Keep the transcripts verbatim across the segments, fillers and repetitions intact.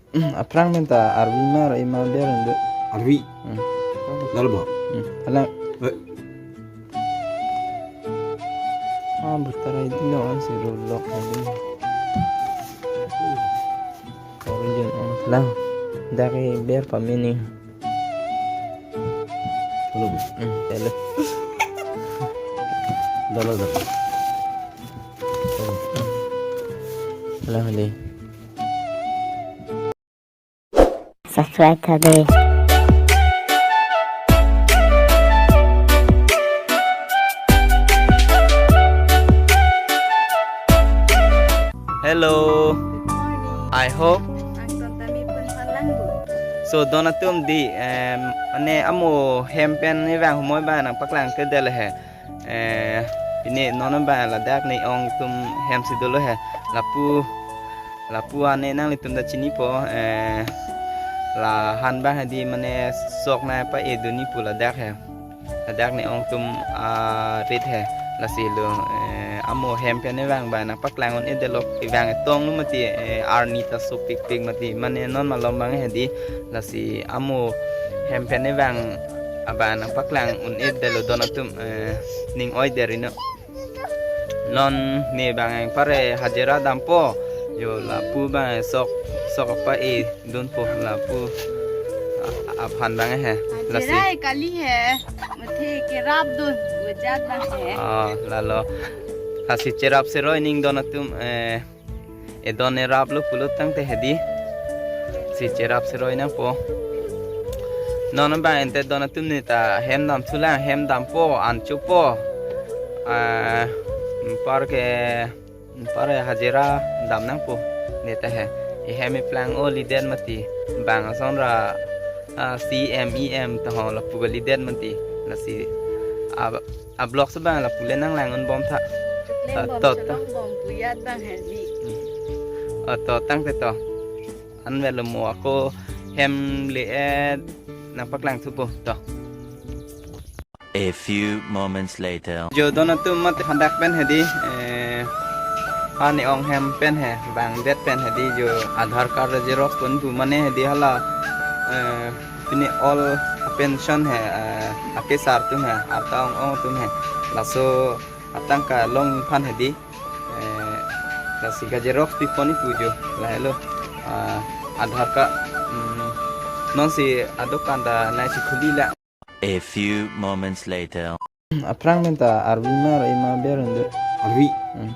Hmm, aphrang pen ta arvi ma ro ema ber endo. Arvi. Hmm. Lalo bo. Hmm. Ala. Eh. Ah, butar ai dino an si ro lok ai dino. Origin on. Lang. Dak ke ber pamini. Lalo bo. Hmm, lalo. Lalo, lalo. Lang dei. Subscribe tha dei. Hello. Good morning. I hope. Ang tontami pun palang bu. So, don atum dei, em, mane amo hem pen ni vang humoi ba nangpaklang te dei le he. Eh, pini non abang ladak ne-ong atum hem si dolo he. Lapu, lapu ane nanglitum ta chinipo, eh, la han abang he dei mane sok na pa-e dunji pu ladak he. Ladak ne-ong atum, ah, rit he. Lasi lo, eh, amo hem pen ne vang ba nangpaklang un-e dei lo, vang etong lo mati, eh, arni ta sopikpik mati. Mane non malom abang he dei. Lasi amo hem pen ne vang abang nangpaklang un-e dei lo don atum, eh, ning oi dei ri no. Non ne abang pare hajira dampo. Yo lapu abang sok, sok pa-e dunpo lapu a-, aphan abang he. Lasi. Hajira kali he. Mate kerap dun, bejat abang he. Oh, lalo. Lasi cherap seroi ning don atum, eh, edon erap lo pulo tangte he dei. Si cherap seroi nangpo. Non abang ente don atum ne ta hem dam thulang, hem dampo, an chopo. Ah, anpar ke, anpar hajira dam nangpo. Ne ta he. Ehem eplang o lidet mati. Bang ason ra, ah, C M, E M ta ho lapu ga lidet mati. Lasi, ah, a-vlog si abang lapu le nanglang un bom tha. Klem ah, bom to, to. Chelong bom pu jat abang he dei. Hmm. Ah, to tangte to. An vet lo mo ako hem le-et nangpaklang thupo to. A few moments later. Jo don atum mate hadak pen he dei, eh, ha ne-ong hem pen he, vangdet pen he dei jo Aadhaar card xerox pon pu mane he dei hala, eh, pini all pension he, eh, akesar atum he, arta ong-ong atum he. Laso atangka long aphan he dei. Eh, lasi ga xerox pi pon pu jo. Lahelo. Ah, Aadhaar card, mm, non si adokan ta nai si khuli la. A few moments later. Aphrang pen ta arvi ma ro ema ber endo. Arvi. Hmm.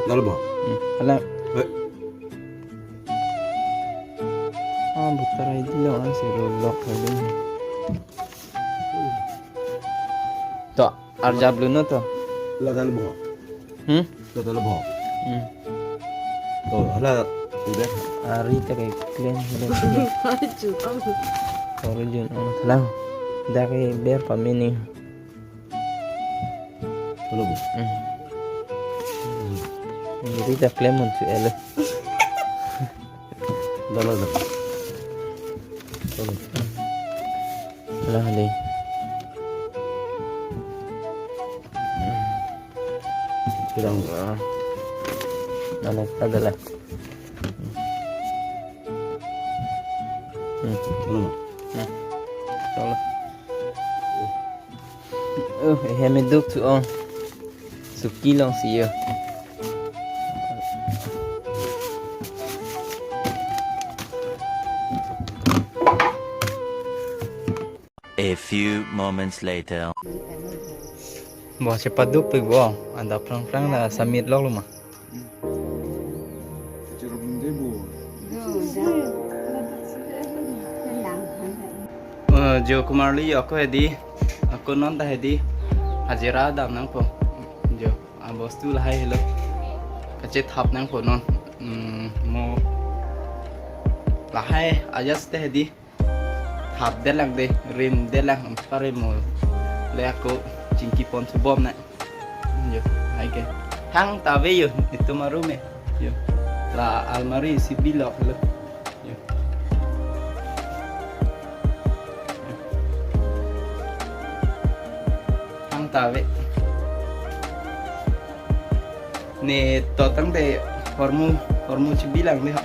Lalo bo. Hmm. Ala. Eh. Ah, butar ai dilo an si ro lok ai dino. To, arjap lo no to. La dal bo. Hmm? La dal bo. Hmm. To, hala, udah. Ari ta ke klem, klem, klem. Achu, kamu. Origin on lang. Dak ke ber pamini. Lalo bo. Hmm. Ari ta klem on tu ele. Lalo, lalo. Lalo. Lang dei. Kurang. Ah. Lalo, lalo, lalo. Hmm. Lalo. Hmm. Lalo. Oh, eh, hem duk thu ong. Suki long si yo. A few moments later. Bo chepaduk pe bo, adap phrang phrang la samit lok lo ma. Eh, jo Kumar li ako he dei, ako non ta he dei, hajira dam nangpo. Jo, abostu lahai helo. Kachethap nangpo non. Hmm, mo lahai ajas te he dei. Thap det lang dei, rim det lang, anpar rim mo. Le ako chingki pon subom na. Jo, hai ke. Thang ta ave jo, itum arum e. Jo. La almari si bilok lo. Jo. Thang ta ave. Ne to tangte hormu, hormu chibi lang dei ha.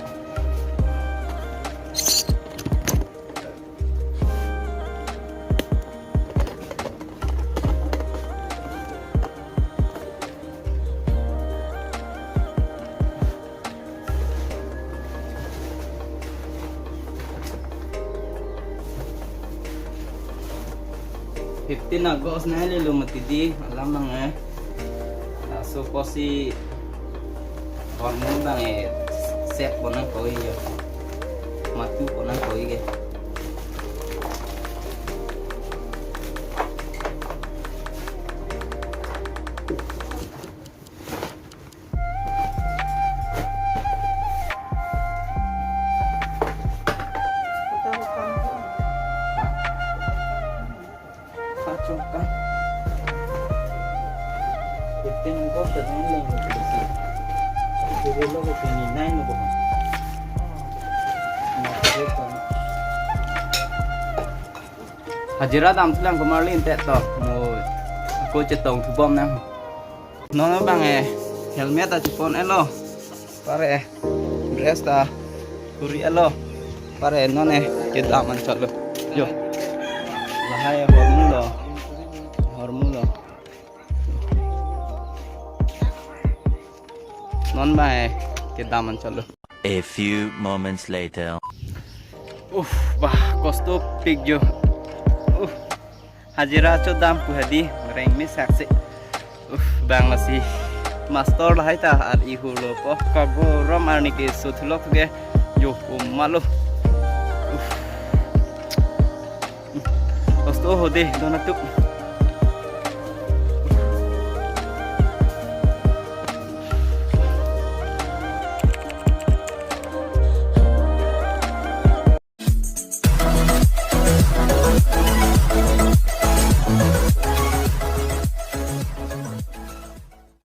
Fifteen August nai lelo mati di alam nang eh. Laso pusi hormone bang eh set ponang koi ya. Matu ponang koi ke. Pachungkang. Fifteen ko tenang leng ko si. Dulu lo ko twenty nine ko. Hajira dam tulang ko marlin tet to. Mo ko chetong thubom nang. Non bang eh helmet ta chepon-et lo. Pare eh dress ta kuri-et lo. Pare non eh kedam anchot lo. Jo. Lahai hormu lo. Hormu lo. Non bang eh kedam anchot lo. A few moments later. Uff, bah, kosto pik jo. Uff, hajira chodam pu hadi, reng mesak si. Uff, bang lasi master lahai ta ar ihu lo po. Kagorom arni ke so thulok ke jo umalo. Uff. Kosto hode dona tu.